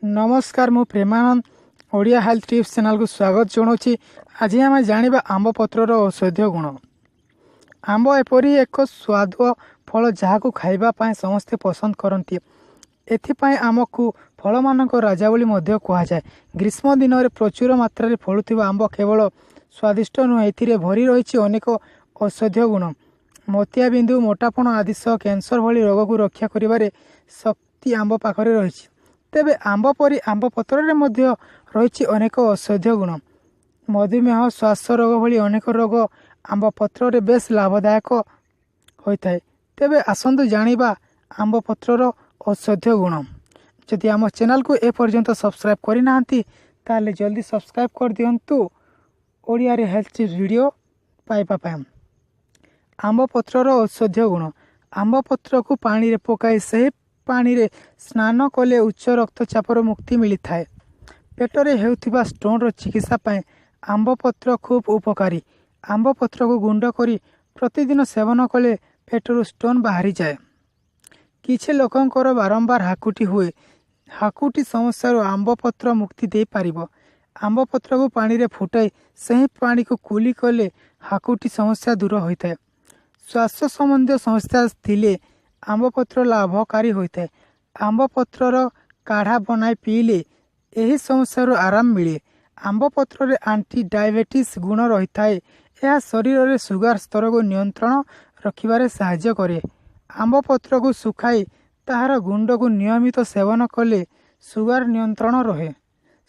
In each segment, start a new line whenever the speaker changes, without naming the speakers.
ନମସ୍କାର, ମୁଁ Premananda, Odia health tips ଚ୍ୟାନେଲକୁ ସ୍ୱାଗତ ଜଣାଉଛି। ଆଜି ଆମେ ଜାଣିବା ଆମ୍ବ ପତ୍ରର ଔଷଧୀୟ ଗୁଣ। ଆମ୍ବ ଏପରି ଏକ ସ୍ୱାଦ ଫଳ, ଯାହାକୁ ଖାଇବା ପାଇଁ ସମସ୍ତେ ପସନ୍ଦ କରନ୍ତି। ଏଥିପାଇଁ ଆମକୁ ଫଳମାନଙ୍କ ରାଜା ବୋଲି ମଧ୍ୟ କୁହାଯାଏ। ଗ୍ରୀଷ୍ମ ଦିନରେ ପ୍ରଚୁର ମାତ୍ରାରେ ଫଳୁଥିବା ଆମ୍ବ କେବଳ ସ୍ୱାଦିଷ୍ଟ ନୁହେଁ, ଏଥିରେ ଭରି ରହିଛି ଅନେକ ଔଷଧୀୟ ଗୁଣ। ମୋତିଆବିନ୍ଦୁ, ମୋଟାପଣ ଆଦି ସହ କ୍ୟାନ୍ସର ଭଳି ରୋଗକୁ ରକ୍ଷା କରିବାରେ ଶକ୍ତି ଆମ୍ବ ପାଖରେ ରହିଛି। ତେବେ ଆମ୍ବ ପରି ଆମ୍ବ ପତ୍ରରେ ମଧ୍ୟ ରହିଛି ଅନେକ ଔଷଧୀୟ ଗୁଣ। ମଧୁମେହ, ଶ୍ୱାସ ରୋଗ ଭଳି ଅନେକ ରୋଗ ଆମ୍ବ ପତ୍ରରେ ବେଶ ଲାଭଦାୟକ ହୋଇଥାଏ। ତେବେ ଆସନ୍ତୁ ଜାଣିବା ଆମ୍ବ ପତ୍ରର ଔଷଧୀୟ ଗୁଣ। ଯଦି ଆମ ଚ୍ୟାନେଲକୁ ଏପର୍ଯ୍ୟନ୍ତ ସବସ୍କ୍ରାଇବ୍ କରିନାହାନ୍ତି, ତାହେଲେ ଜଲ୍ଦି ସବସ୍କ୍ରାଇବ୍ କରିଦିଅନ୍ତୁ ଓଡ଼ିଆରେ ହେଲ୍ଥ ଟିପ୍ସ ଭିଡ଼ିଓ ପାଇବା ପାଇଁ। ଆମ୍ବ ପତ୍ରର ଔଷଧୀୟ ଗୁଣ। ଆମ୍ବ ପତ୍ରକୁ ପାଣିରେ ପକାଇ ସେହି ପାଣିରେ ସ୍ନାନ କଲେ ଉଚ୍ଚ ରକ୍ତଚାପରୁ ମୁକ୍ତି ମିଳିଥାଏ। ପେଟରେ ହେଉଥିବା ଷ୍ଟୋନ୍ର ଚିକିତ୍ସା ପାଇଁ ଆମ୍ବ ପତ୍ର ଖୁବ୍ ଉପକାରୀ। ଆମ୍ବ ପତ୍ରକୁ ଗୁଣ୍ଡ କରି ପ୍ରତିଦିନ ସେବନ କଲେ ପେଟରୁ ଷ୍ଟୋନ୍ ବାହାରିଯାଏ। କିଛି ଲୋକଙ୍କର ବାରମ୍ବାର ହାକୁଟି ହୁଏ। ହାକୁଟି ସମସ୍ୟାରୁ ଆମ୍ବ ପତ୍ର ମୁକ୍ତି ଦେଇପାରିବ। ଆମ୍ବ ପତ୍ରକୁ ପାଣିରେ ଫୁଟାଇ ସେହି ପାଣିକୁ କୁଲି କଲେ ହାକୁଟି ସମସ୍ୟା ଦୂର ହୋଇଥାଏ। ଶ୍ୱାସ ସମ୍ବନ୍ଧୀୟ ସମସ୍ୟା ଥିଲେ ଆମ୍ବ ପତ୍ର ଲାଭକାରୀ ହୋଇଥାଏ। ଆମ୍ବ ପତ୍ରର କାଢ଼ା ବନାଇ ପିଇଲେ ଏହି ସମସ୍ୟାରୁ ଆରାମ ମିଳେ। ଆମ୍ବ ପତ୍ରରେ ଆଣ୍ଟି ଡାଇବେଟିସ୍ ଗୁଣ ରହିଥାଏ। ଏହା ଶରୀରରେ ସୁଗାର ସ୍ତରକୁ ନିୟନ୍ତ୍ରଣ ରଖିବାରେ ସାହାଯ୍ୟ କରେ। ଆମ୍ବ ପତ୍ରକୁ ଶୁଖାଇ ତାହାର ଗୁଣ୍ଡକୁ ନିୟମିତ ସେବନ କଲେ ସୁଗାର ନିୟନ୍ତ୍ରଣ ରହେ।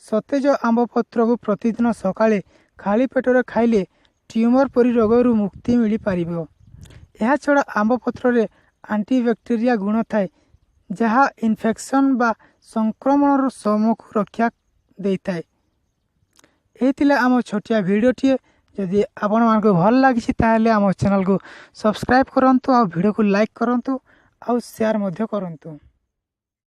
ସତେଜ ଆମ୍ବ ପତ୍ରକୁ ପ୍ରତିଦିନ ସକାଳେ ଖାଲି ପେଟରେ ଖାଇଲେ ଟ୍ୟୁମର ପରି ରୋଗରୁ ମୁକ୍ତି ମିଳିପାରିବ। ଏହାଛଡ଼ା ଆମ୍ବ ପତ୍ରରେ ଆଣ୍ଟିବ୍ୟାକ୍ଟେରିଆ ଗୁଣ ଥାଏ, ଯାହା ଇନଫେକ୍ସନ୍ ବା ସଂକ୍ରମଣର ସମକୁ ରକ୍ଷା ଦେଇଥାଏ। ଏହି ଥିଲା ଆମ ଛୋଟିଆ ଭିଡ଼ିଓଟିଏ। ଯଦି ଆପଣମାନଙ୍କୁ ଭଲ ଲାଗିଛି, ତାହେଲେ ଆମ ଚ୍ୟାନେଲକୁ ସବସ୍କ୍ରାଇବ୍ କରନ୍ତୁ ଆଉ ଭିଡ଼ିଓକୁ ଲାଇକ୍ କରନ୍ତୁ ଆଉ ସେୟାର ମଧ୍ୟ କରନ୍ତୁ।